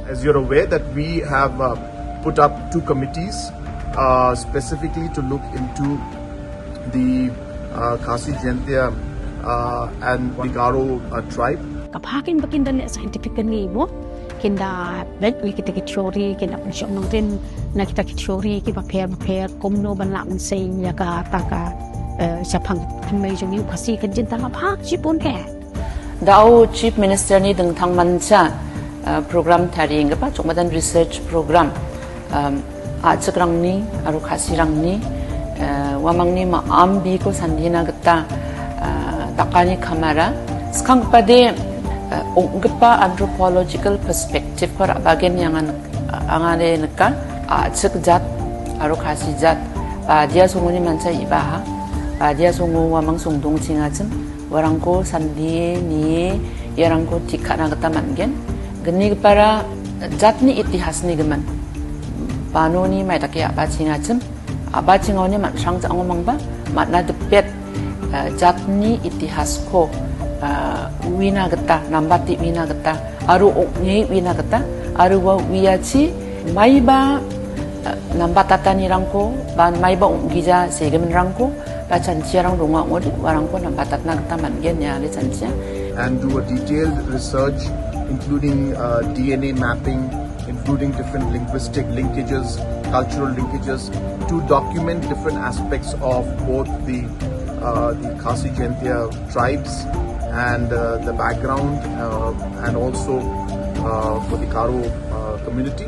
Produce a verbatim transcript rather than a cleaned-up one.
As you're aware that we have uh, put up two committees uh, specifically to look into the uh, Khasi Jaintia uh, and the Garo uh, tribe. Ka pha kin ba kin da le scientific kan ngi bo. Kin da bet wi kita ki theory, kin da pun shom nong rin na kita ki theory ki ba pher ba pher kom no ban la man sei ya ka ta ka eh, shapang kan mai jong yu Khasi kan jin ta ka pha shi pun ke. Dao Chief Minister ni dingtang mancha uh, program tari inggipa chokmadan research program um, a·chikrangni aro kasirangni uh, uamangni ma-, ambiko sandina gita uh, dakani kamara skangbade uh, ong·gipa anthropological perspective-ko ra·bagen yangan angade nika a·chik jat aro kasi jat badia songoni mancha ibaha badia songo uamang songdongchengachim uarangko sandie nie iarangko tik ka·na gita man·gen. Gnigipara jatni itihasni gimin banoni maidake a·bachengachim, a·bachengaoni man·srang ja·angomangba man·a dipet, eh, jatni itihasko, eh, uina gita, nambate uina gita, aro ong·e uina gita, aro ua uiachi maiba, eh, nambatattanirangko ba maiba ong·gija segiminrangko ba chanchiarang donga ong·ode uarangko nambatatna gita man·gen ine ane chanchia. And do a detailed research, including uh, D N A mapping, including different linguistic linkages, cultural linkages, to document different aspects of both the uh, the Khasi Jaintia tribes and uh, the background uh, and also uh, for the Garo uh, community.